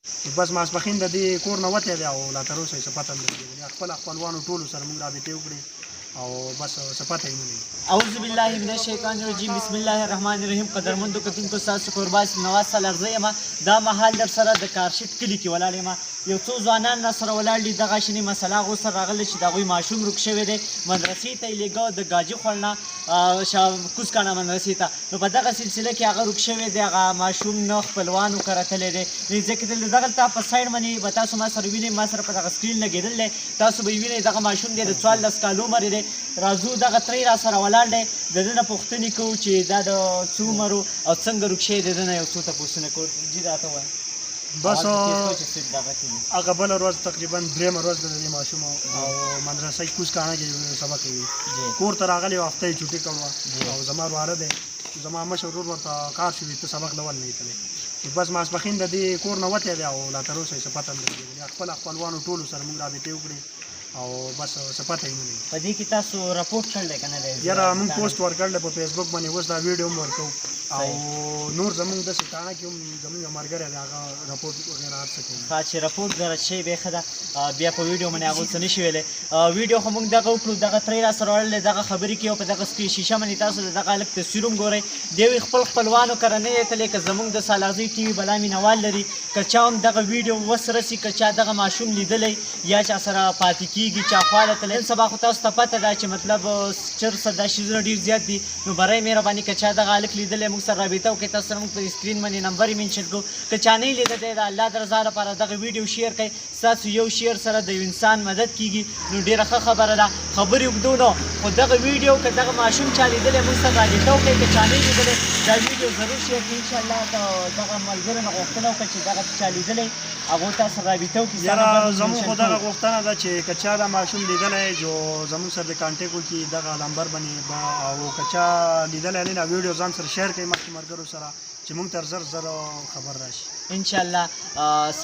نو بس ماسپښین د دې کور نه وتی دی او لا تر اوسه یې څه پته نه لګېدلې. خپل خپلوانو ټولو سره موږ رابطې وکړې او بس څه پته یې نه لګي. اعوذ بالله من الشیطان الرجیم بسم الله الرحمن الرحیم. قدرمندو کتونکو، ستاسو کوربه نواز سالارزی یم. دا مهال در سره د کارشټ کلي کې ولاړ یم. یو څو ځوانان را سره ولاړ دي. دغه شنې مسله هغو سره راغله چې د هغوی ماشوم ورک شوی دی. مدرسې ته یې لېږه د ګاجي خوړ نه کوز کاڼه مدرسې ته. نو په دغه سلسله کې هغه ورک شوی دی. هغه ماشوم نه خپلوانو کره تللی دی، نو ځکه دلته دغلته په سایډ باندې به تاسو ما سره وینئ، ما سره په دغه سکرین لګېدل دی، تاسو به یې وینئ. دغه ماشوم دی، د 14 کالو عمر یې دی. راځو، دغه تری را سره ولاړ دی، د ده نه پوښتنې کوو چې دا د څو عمر او څنګه ورک شوی. د ده نه یو څو تپوسونه کوو. جي، راته ووایه. بس هغه بله ورځ، تقریبا درېیمه ورځ ده د دې ماشوم او مدرسه کې کوز کاڼه کې سبق یې کور ته راغلی او هفته یې چوټي کړوه. او زما وراره دی، زما مشر ورور ورته کار شوي، ته سبق له ولې نه یې تللی؟ بس ماسپښین د دې کور نه وتی دی او لا تر اوسه یې څه پته نه لګېدلې. خپل خپلوانو ټولو سره موږ رابطې وکړې او بس څه پته یې نه لګي. په دې کې تاسو رپورټ کړی که نه دی؟ یاره، موږ پوسټ ورکړل په فیسبوک باندې، اوس دا ویډیو هم ورکوو او نور زمونږ داسې تاڼه کې هم زمونږ یو ملګری دی، هغه رپورټ وغیره هر څه کوي. ښه، چې رپورټ درج شوی بیا ښه ده. بیا په ویډیو باندې هغه څه نشي ویلی. ویډیو خو موږ دغه وکړو، دغه ترې را سره وړلی، دغه خبرې کوي. او په دغه سکرین شیشه باندې تاسو د دغه هلک تصویر هم ګورئ. دی وایي خپل خپلوانو کره نه دی تللی. که زمونږ د سالارزۍ ټي وي بلا مینهوال لري، که چا هم دغه ویډیو وس رسي، که چا دغه ماشوم لیدلی یا چا سره پاتې کیږي، چا خواله تللی، نن سبا خو تاسو ته پته ده چې مطلب چرسه دا شیزونه ډېر زیات دي، نو برای مهرباني که چا دغه هلک لیدلی، موږ سره رابطه وکړئ. تاسو سره موږ په سکرین باندې نمبر یې منشن کړو. که چا نه لیدلی دی، د الله د رضا لپاره دغه ویډیو شیر کړئ. ستاسو یو شیر سره د یو انسان مدد کیږي، نو ډېره ښه خبره ده. خبرې اوږدو نو خو دغه ویډیو که دغه ماشوم چا لیدلی، موږ سره رابطه وکړئ. که چا نه لیدلی، دا ویډیو ضرور شیر کړئ. انشاءالله دغه ملګرو نه غوښتنه وکړه چې دغه چا لیدلی، هغو تاسو سره رابطه وکړي. یاره، زموږ خو دغه غوښتنه ده چې که چا دا ماشوم لیدلی، جو زموږ سره د contact وکړي دغه نمبر باندې. او که چا لیدلی نه، ویډیو ځان سره شیر کړئ مخکې ملګرو سره چې موږ تر زر زر خبر راشي. ان شاء الله.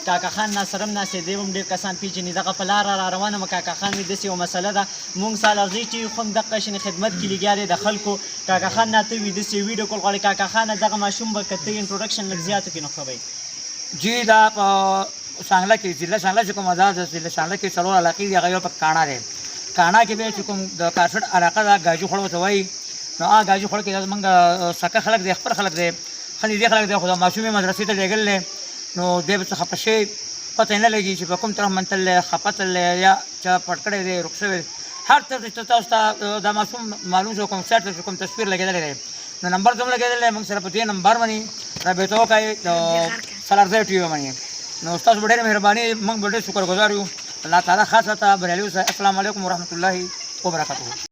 کاکا خان ناصرم ناست دی، هم ډېر کسان پیژني. دغه په لاره را روانه م، کاکا خان وي داسې یوه مسله ده. مونږ سالارزۍ ټي وي خو هم دقه شنې خدمت کې لګیا دی د خلکو. کاکا خان راته وي داسې ویډیو کول غواړي. کاکا خان، دغه ماشوم به که ته introduction لږ زیاتو کې نو ښه به وي. جی، دا په شانګله کې، ضلع شانګله چې کومه ده، د ضلع شانګله کې څلور علاقې دي، هغه یو په کاڼا دی. کاڼا کې بیا چې کوم د کارشټ علاقه ده، ګاجي خوړ ورته وایي. نو هغه ګاجي خوړ کې دا زمونږ سکه خلک دی، خپل خلک دی، ښه نږدې خلک دی. خو دا ماشوم یې مدرسې ته لېږل دی، نو دی به څه خفه شوی، پته یې نه لګي چې په کوم طرف باندې تللی، خفه تللی یا چا پټ کړی دی، ورک شوی دی. هر طرف چې تاسو ته دا ماشوم معلوم شو، کوم سایډ ته چې کوم تصویر لګېدلی دی، نو نمبر زموږ لګېدلی، موږ سره په دې نمبر باندې رابطه وکړئ د سالارزی ټي وي باندې. نو ستاسو به ډېره مهرباني، موږ به ډېر شکرګزار یو. الله تعالی خاص راته بریالي اوسه. السلام علیکم ورحمت الله وبرکاته.